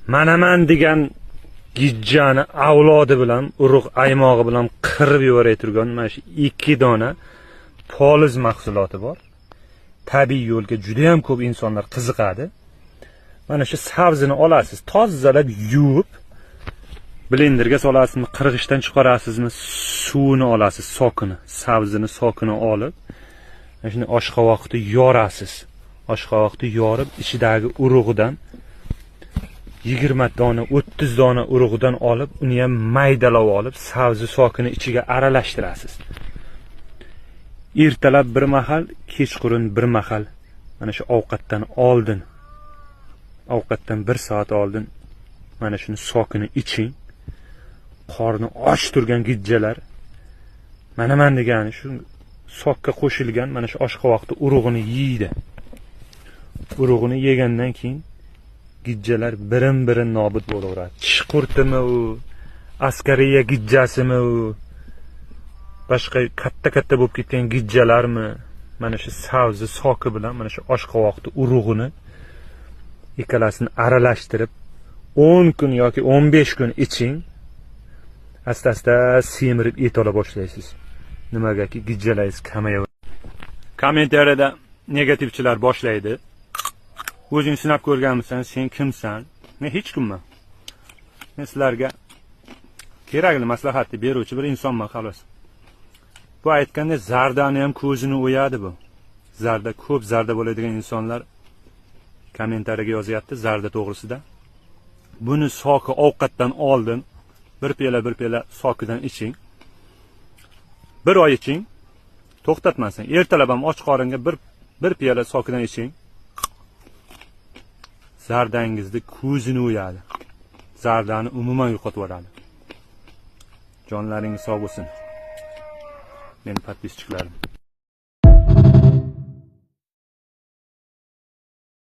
Manaman degan gijjani avlodi bilan, urug' aymog'i bilan qirib yuboray turgan mana shu 2 dona poliz mahsuloti bor. Tabiiy yo'lga juda ham ko'p insonlar qiziqadi. Mana shu sabzini olasiz, tozalab yuvib blenderga solasizmi, qirg'ichdan chiqarasizmi, suvini olasiz, sokini, sabzini sokini olib, mana shuni oshqovoqni yorasiz. Oshqovoqni yorib, ichidagi urug'idan 20 dona, 30 dona urug'idan olib, uni ham maydalab olib, sabzi sokini ichiga aralashtirasiz. Ertalab bir mahal, kechqurun bir mahal mana shu ovqatdan oldin, ovqatdan 1 soat oldin mana shuni sokini iching. Qorni och turgan gijjalar manaman degani shu sokka qo'shilgan mana shu oshqovoqni urug'ini yeydi. Urug'ini yegandan keyin gijjalar birin-birin nobud bo'laveradi. Tish qurtimi u, askariya gijjasimi u, boshqa katta-katta bo'lib ketgan gijjalarmi, mana shu sabzi soki bilan mana shu oshqovoqni urug'ini ikkalasini aralashtirib 10 kun yoki 15 kun iching. Asta-asta semirib et ola boshlaysiz. Nimagaki gijjalaringiz kamayadi. Kommentariyada negativchilar boshlaydi. O'zing sinab ko'rganmisan, sen kimsan? Men hech kimman. Men sizlarga kerakli maslahatni beruvchi bir insonman xolos. Bu aytganda zardani ham ko'zini o'yadi bu. Zarda, ko'p zarda bo'ladigan insonlar kommentariyaga yozyapti zarda to'g'risida. Buni soki ovqatdan oldin bir piyola sokidan iching. Bir oy iching, to'xtatmasin. Ertalab ham och qoringa bir piyola sokidan iching. Zardangizni ko'zini o'yadi. Zardani umuman yo'qotib yuboradi. Jonlaringiz sog' bo'lsin. Meni podpischiklarim.